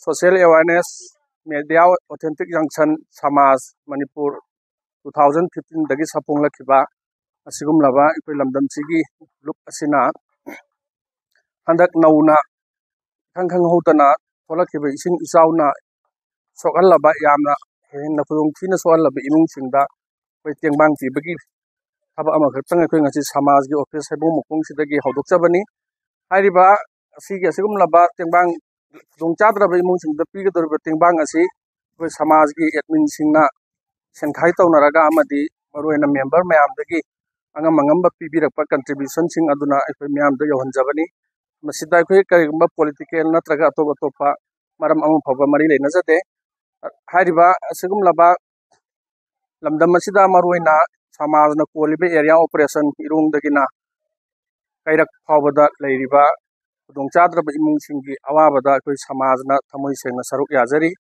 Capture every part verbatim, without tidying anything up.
Social Awareness Media Authentic Junction ꯁꯃꯥꯖ Manipur two thousand fifteen ꯗꯒꯤ ꯁꯛꯐꯣꯡꯂꯛꯈꯤꯕ ꯑꯁꯤꯒꯨꯝꯂꯕ ꯑꯩꯈꯣꯏ ꯂꯝꯗꯝꯁꯤꯒꯤ ꯂꯨꯞ ꯑꯁꯤꯅ ꯍꯟꯗꯛ ꯅꯧꯅ ꯏꯈꯪ ꯈꯪꯍꯧꯗꯅ ꯊꯣꯛꯂꯛꯈꯤꯕ ꯏꯁꯤꯡ ꯏꯆꯥꯎꯅ ꯁꯣꯛꯍꯜꯂꯕ, ꯌꯥꯝꯅ ꯍꯦꯟꯅ ꯈꯨꯗꯣꯡ ꯊꯤꯅ ꯁꯣꯛꯍꯜꯂꯕ ꯏꯃꯨꯡꯁꯤꯡꯗ ꯑꯩꯈꯣꯏ ꯇꯦꯡꯕꯥꯡ ꯄꯤꯕꯒꯤ ꯊꯕꯛ ꯑꯃꯈꯛꯇꯪ ꯑꯩꯈꯣꯏ ꯉꯁꯤ ꯁꯃꯥꯖꯒꯤ ꯑꯣꯐꯤꯁ ꯍꯩꯕꯣꯡ ꯃꯈꯣꯡꯁꯤꯗꯒꯤ ꯍꯧꯗꯣꯛꯆꯕꯅꯤ꯫ ꯍꯥꯏꯔꯤꯕ ꯑꯁꯤꯒꯤ ꯑꯁꯤꯒꯨꯝꯂꯕ ꯇꯦꯡꯕꯥꯡ ꯈꯨꯗꯣꯡꯆꯥꯗ꯭ꯔꯕ ꯏꯃꯨꯡꯁꯤꯡꯗ ꯄꯤꯒꯗꯧꯔꯤꯕ ꯇꯦꯡꯕꯥꯡ ꯑꯁꯤ ꯑꯩꯈꯣꯏ ꯁꯃꯥꯖꯒꯤ ꯑꯦꯗꯃꯤꯟꯁꯤꯡꯅ ꯁꯦꯟꯈꯥꯏ ꯇꯧꯅꯔꯒ ꯑꯃꯗꯤ ꯃꯔꯨꯑꯣꯏꯅ ꯃꯦꯝꯕꯔ ꯃꯌꯥꯝꯗꯒꯤ ꯑꯉꯝ ꯑꯉꯝꯕ ꯄꯤꯕꯤꯔꯛꯄ ꯀꯟꯇ꯭ꯔꯤꯕ꯭ꯌꯨꯁꯟꯁꯤꯡ ꯑꯗꯨꯅ ꯑꯩꯈꯣꯏ ꯃꯤꯌꯥꯝꯗ ꯌꯧꯍꯟꯖꯕꯅꯤ꯫ ꯃꯁꯤꯗ ꯑꯩꯈꯣꯏ ꯀꯔꯤꯒꯨꯝꯕ ꯄꯣꯂꯤꯇꯤꯀꯦꯜ ꯅꯠꯇ꯭ꯔꯒ ꯑꯇꯣꯞ ꯑꯇꯣꯞꯄ ꯃꯔꯝ ꯑꯃ ꯐꯥꯎꯕ ꯃꯔꯤ ꯂꯩꯅꯖꯗꯦ꯫ ꯍꯥꯏꯔꯤꯕ ꯑꯁꯤꯒꯨꯝꯂꯕ ꯂꯝꯗꯝ ꯑꯁꯤꯗ ꯃꯔꯨꯑꯣꯏꯅ ꯁꯃꯥꯖꯅ ꯀꯣꯜꯂꯤꯕ ꯑꯦꯔꯤꯌꯥ ꯑꯣꯄꯔꯦꯁꯟ ꯏꯔꯣꯡꯗꯒꯤꯅ ꯀꯩꯔꯛ ꯐꯥꯎꯕꯗ ꯂꯩꯔꯤꯕ ꯈꯨꯗꯣꯡꯆꯥꯗ꯭ꯔꯕ ꯏꯃꯨꯡꯁꯤꯡꯒꯤ ꯑꯋꯥꯕꯗ ꯑꯩꯈꯣꯏ ꯁꯃꯥꯖꯅ ꯊꯃꯣꯏ ꯁꯦꯡꯅ ꯁꯔꯨꯛ ꯌꯥꯖꯔꯤ꯫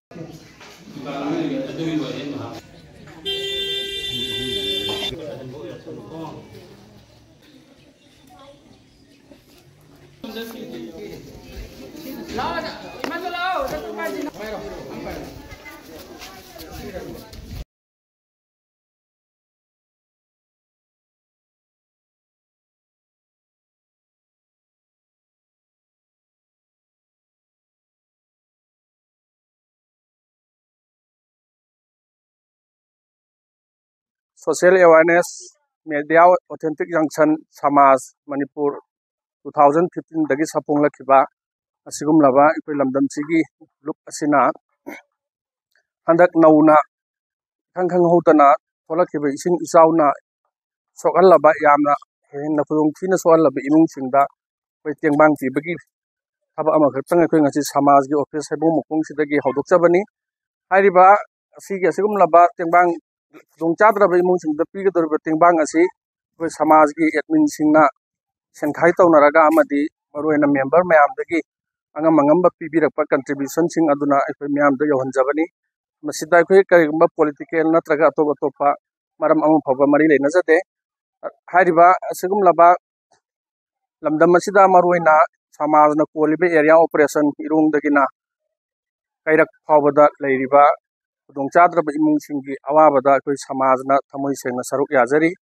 Social Awareness Media Authentic Junction ꯁꯃꯥꯖ ꯃꯅꯤꯄꯨꯔ two thousand fifteen ꯗꯒꯤ ꯁꯛꯐꯣꯡꯂꯛꯈꯤꯕ ꯑꯁꯤꯒꯨꯝꯂꯕ ꯑꯩꯈꯣꯏ ꯂꯝꯗꯝꯁꯤꯒꯤ ꯂꯨꯞ ꯑꯁꯤꯅ ꯍꯟꯗꯛ ꯅꯧꯅ ꯏꯈꯪ ꯈꯪꯍꯧꯗꯅ ꯊꯣꯛꯂꯛꯈꯤꯕ ꯏꯁꯤꯡ ꯏꯆꯥꯎꯅ ꯁꯣꯛꯍꯜꯂꯕ, ꯌꯥꯝꯅ ꯍꯦꯟꯅ ꯈꯨꯗꯣꯡ ꯊꯤꯅ ꯁꯣꯛꯍꯜꯂꯕ ꯏꯃꯨꯡꯁꯤꯡꯗ ꯑꯩꯈꯣꯏ ꯇꯦꯡꯕꯥꯡ ꯄꯤꯕꯒꯤ ꯊꯕꯛ ꯑꯃꯈꯛꯇꯪ ꯑꯩꯈꯣꯏ ꯉꯁꯤ ꯁꯃꯥꯖꯒꯤ ꯑꯣꯐꯤꯁ ꯍꯩꯕꯣꯡ ꯃꯈꯣꯡꯁꯤꯗꯒꯤ ꯍꯧꯗꯣꯛꯆꯕꯅꯤ꯫ ꯍꯥꯏꯔꯤꯕ ꯑꯁꯤꯒꯤ ꯑꯁꯤꯒꯨꯝꯂꯕ ꯇꯦꯡꯕꯥꯡ ꯈꯨꯗꯣꯡꯆꯥꯗ꯭ꯔꯕ ꯏꯃꯨꯡꯁꯤꯡꯗ ꯄꯤꯒꯗꯧꯔꯤꯕ ꯇꯦꯡꯕꯥꯡ ꯑꯁꯤ ꯑꯩꯈꯣꯏ ꯁꯃꯥꯖꯒꯤ ꯑꯦꯗꯃꯤꯟꯁꯤꯡꯅ ꯁꯦꯟꯈꯥꯏ ꯇꯧꯅꯔꯒ ꯑꯃꯗꯤ ꯃꯔꯨꯑꯣꯏꯅ ꯃꯦꯝꯕꯔ ꯃꯌꯥꯝꯗꯒꯤ ꯑꯉꯝ ꯑꯉꯝꯕ ꯄꯤꯕꯤꯔꯛꯄ ꯀꯟꯇ꯭ꯔꯤꯕ꯭ꯌꯨꯁꯟꯁꯤꯡ ꯑꯗꯨꯅ ꯑꯩꯈꯣꯏ ꯃꯤꯌꯥꯝꯗ ꯌꯧꯍꯟꯖꯕꯅꯤ꯫ ꯃꯁꯤꯗ ꯑꯩꯈꯣꯏ ꯀꯔꯤꯒꯨꯝꯕ ꯄꯣꯂꯤꯇꯤꯀꯦꯜ ꯅꯠꯇ꯭ꯔꯒ ꯑꯇꯣꯞ ꯑꯇꯣꯞꯄ ꯃꯔꯝ ꯑꯃ ꯐꯥꯎꯕ ꯃꯔꯤ ꯂꯩꯅꯖꯗꯦ꯫ ꯍꯥꯏꯔꯤꯕ ꯑꯁꯤꯒꯨꯝꯂꯕ ꯂꯝꯗꯝ ꯑꯁꯤꯗ ꯃꯔꯨꯑꯣꯏꯅ ꯁꯃꯥꯖꯅ ꯀꯣꯜꯂꯤꯕ ꯑꯦꯔꯤꯌꯥ ꯑꯣꯄꯔꯦꯁꯟ ꯏꯔꯣꯡꯗꯒꯤꯅ ꯀꯩꯔꯛ ꯐꯥꯎꯕꯗ ꯂꯩꯔꯤꯕ ꯈꯨꯗꯣꯡꯆꯥꯗ꯭ꯔꯕ ꯏꯃꯨꯡꯁꯤꯡꯒꯤ ꯑꯋꯥꯕꯗ ꯑꯩꯈꯣꯏ ꯁꯃꯥꯖꯅ ꯊꯃꯣꯏ ꯁꯦꯡꯅ ꯁꯔꯨꯛ ꯌꯥꯖꯔꯤ꯫